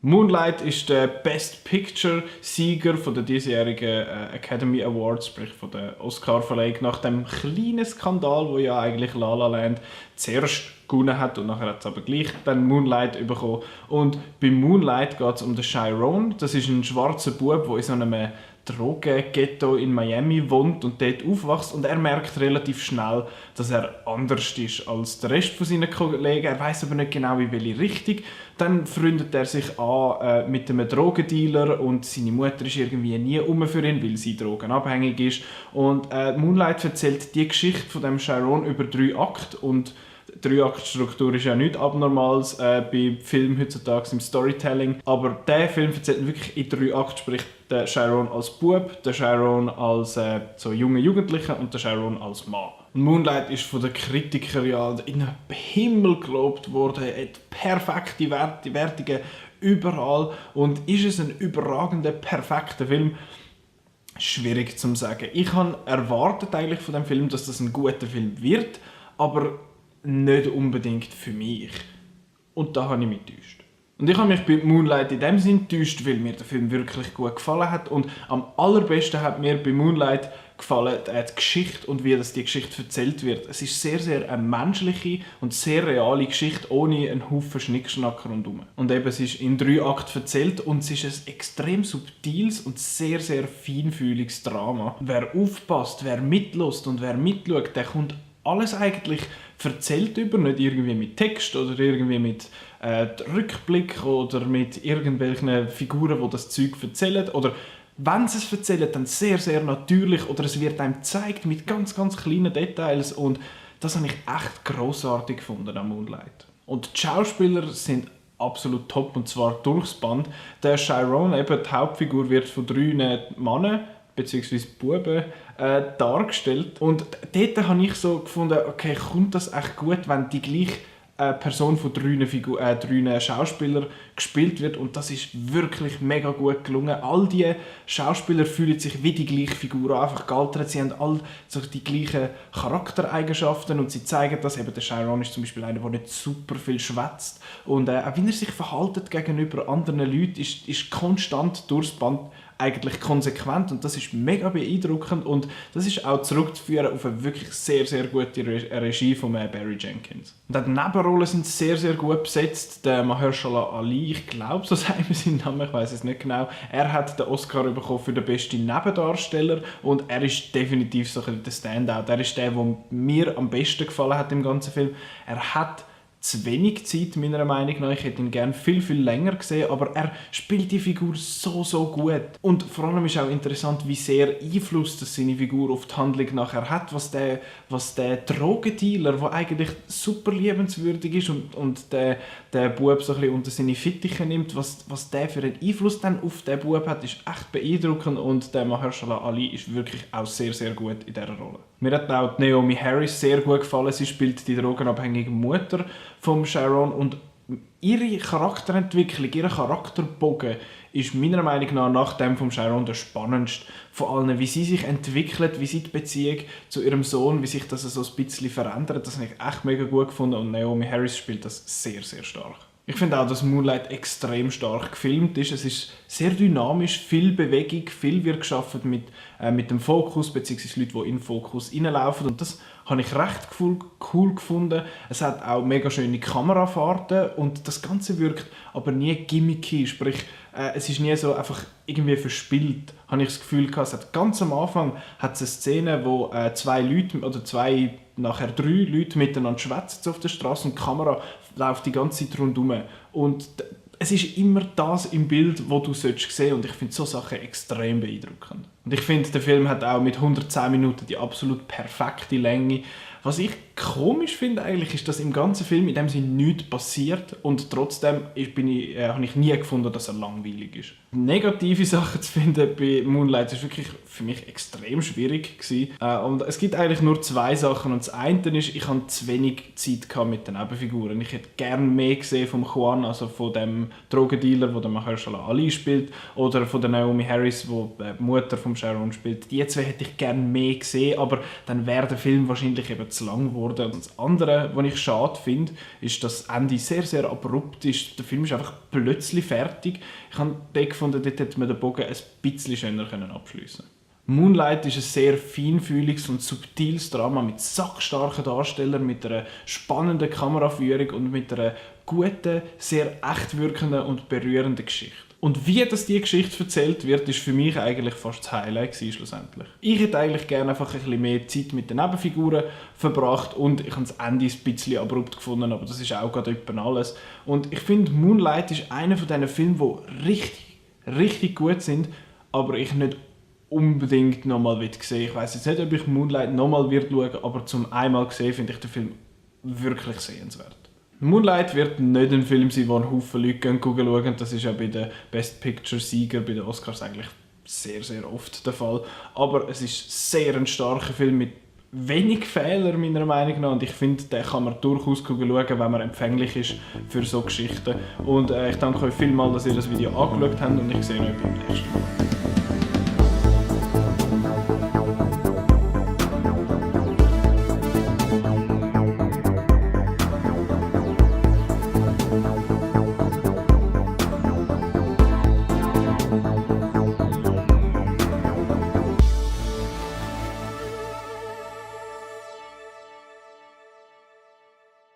Moonlight ist der Best Picture-Sieger von der diesjährigen Academy Awards, sprich von der Oscar-Verleihung, nach dem kleinen Skandal, wo ja eigentlich La La Land zuerst gewonnen hat und nachher hat es aber gleich dann Moonlight bekommen. Und bei Moonlight geht es um den Chiron. Das ist ein schwarzer Bub, der in so einem Drogenghetto in Miami wohnt und dort aufwächst, und er merkt relativ schnell, dass er anders ist als der Rest von seinen Kollegen. Er weiß aber nicht genau, in welche Richtung. Dann freundet er sich an mit einem Drogendealer und seine Mutter ist irgendwie nie für ihn, weil sie drogenabhängig ist. Und Moonlight erzählt die Geschichte von dem Chiron über 3 Akte, und 3-Akt-Struktur ist ja nichts Abnormales bei Filmen heutzutage im Storytelling. Aber der Film erzählt wirklich in 3 Akten, sprich der Chiron als Bub, der Chiron als so junger Jugendlicher und der Chiron als Mann. Und Moonlight ist von den Kritikern ja in den Himmel gelobt worden, hat perfekte Wertungen überall. Und ist es ein überragender, perfekter Film? Schwierig zu sagen. Ich habe erwartet eigentlich von dem Film, dass das ein guter Film wird, aber nicht unbedingt für mich. Und da habe ich mich enttäuscht. Und ich habe mich bei Moonlight in dem Sinne enttäuscht, weil mir der Film wirklich gut gefallen hat. Und am allerbesten hat mir bei Moonlight gefallen die Geschichte und wie die Geschichte erzählt wird. Es ist sehr, sehr eine menschliche und sehr reale Geschichte, ohne einen Haufen Schnickschnack rundherum. Und eben, es ist in 3 Akten erzählt und es ist ein extrem subtiles und sehr, sehr feinfühliges Drama. Wer aufpasst, wer mitlässt und wer mitschaut, der kommt alles eigentlich erzählt über, nicht irgendwie mit Text oder irgendwie mit Rückblick oder mit irgendwelchen Figuren, die das Zeug erzählen. Oder wenn sie es erzählen, dann sehr, sehr natürlich, oder es wird einem gezeigt mit ganz, ganz kleinen Details, und das habe ich echt grossartig gefunden an Moonlight. Und die Schauspieler sind absolut top, und zwar durchs Band. Der Chiron, eben die Hauptfigur, wird von 3 Männern bzw. Buben dargestellt. Und dort habe ich so gefunden, okay, kommt das echt gut, wenn die gleiche Person von 3 Schauspielern gespielt wird, und das ist wirklich mega gut gelungen. All die Schauspieler fühlen sich wie die gleiche Figur einfach gealtert. Sie haben all so die gleichen Charaktereigenschaften und sie zeigen das. Eben der Chiron ist zum Beispiel einer, der nicht super viel schwätzt, und auch wie er sich verhält gegenüber anderen Leuten, ist konstant durchs Band eigentlich konsequent, und das ist mega beeindruckend, und das ist auch zurückzuführen auf eine wirklich sehr, sehr gute Regie von Barry Jenkins. Und auch die Nebenrollen sind sehr, sehr gut besetzt. Der Mahershala Ali, ich glaube, so sagen wir seinen Namen, ich weiß es nicht genau, er hat den Oscar bekommen für den besten Nebendarsteller, und er ist definitiv so der Standout. Er ist der mir am besten gefallen hat im ganzen Film. Er hat zu wenig Zeit, meiner Meinung nach. Ich hätte ihn gerne viel, viel länger gesehen, aber er spielt die Figur so, so gut. Und vor allem ist auch interessant, wie sehr Einfluss das seine Figur auf die Handlung nachher hat, was der Drogendealer, der eigentlich super liebenswürdig ist und der Bub so ein bisschen unter seine Fittiche nimmt, was der für einen Einfluss dann auf den Bub hat, ist echt beeindruckend, und der Mahershala Ali ist wirklich auch sehr, sehr gut in dieser Rolle. Mir hat auch Naomi Harris sehr gut gefallen. Sie spielt die drogenabhängige Mutter vom Chiron, und ihre Charakterentwicklung, ihr Charakterbogen ist meiner Meinung nach dem vom Chiron der spannendste von allen. Wie sie sich entwickelt, wie sie die Beziehung zu ihrem Sohn, wie sich das so ein bisschen verändert, das habe ich echt mega gut gefunden, und Naomi Harris spielt das sehr, sehr stark. Ich finde auch, dass Moonlight extrem stark gefilmt ist. Es ist sehr dynamisch, viel Bewegung, viel wird geschaffen mit dem Fokus, beziehungsweise Leute, die in den Fokus reinlaufen. Und das habe ich recht cool gefunden. Es hat auch mega schöne Kamerafahrten, und das Ganze wirkt aber nie gimmicky, sprich, es ist nie so einfach irgendwie verspielt, habe ich das Gefühl gehabt. Es hat ganz am Anfang hat es eine Szene, wo 2 Leute oder 2, nachher 3 Leute miteinander schwätzen auf der Straße, und die Kamera läuft die ganze Zeit rundherum. Und es ist immer das im Bild, wo du sehen solltest, und ich finde solche Sachen extrem beeindruckend. Und ich finde, der Film hat auch mit 110 Minuten die absolut perfekte Länge. Was ich komisch finde eigentlich, ist, dass im ganzen Film in dem Sinne nichts passiert und trotzdem habe ich nie gefunden, dass er langweilig ist. Negative Sachen zu finden bei Moonlight ist wirklich für mich extrem schwierig gewesen. Und es gibt eigentlich nur zwei Sachen. Und das eine ist, ich hatte zu wenig Zeit mit den Nebenfiguren. Ich hätte gerne mehr gesehen von Juan, also von dem Drogendealer, der Mahershala Ali spielt, oder von der Naomi Harris, die Mutter von Sharon spielt. Die zwei hätte ich gerne mehr gesehen, aber dann wäre der Film wahrscheinlich eben zu lang geworden. Und das andere, was ich schade finde, ist, dass das Ende sehr, sehr abrupt ist. Der Film ist einfach plötzlich fertig. Ich habe gefunden, dort hätte man den Bogen ein bisschen schöner abschliessen können. Moonlight ist ein sehr feinfühliges und subtiles Drama mit sackstarken Darstellern, mit einer spannenden Kameraführung und mit einer guten, sehr echt wirkenden und berührenden Geschichte. Und wie die Geschichte erzählt wird, ist für mich eigentlich fast das Highlight schlussendlich. Ich hätte eigentlich gerne einfach ein bisschen mehr Zeit mit den Nebenfiguren verbracht und ich habe das Ende ein bisschen abrupt gefunden, aber das ist auch gerade alles. Und ich finde, Moonlight ist einer von diesen Filmen, die richtig, richtig gut sind, aber ich nicht unbedingt nochmal sehen. Ich weiss jetzt nicht, ob ich Moonlight nochmal schauen, aber zum einmal gesehen finde ich den Film wirklich sehenswert. Moonlight wird nicht ein Film sein, wo ein Haufen Leute schauen. Das ist ja bei den Best Picture-Sieger, bei den Oscars eigentlich sehr, sehr oft der Fall. Aber es ist sehr ein starker Film mit wenig Fehlern, meiner Meinung nach. Und ich finde, den kann man durchaus schauen, wenn man empfänglich ist für solche Geschichten. Und ich danke euch vielmals, dass ihr das Video angeschaut habt und ich sehe euch beim nächsten Mal.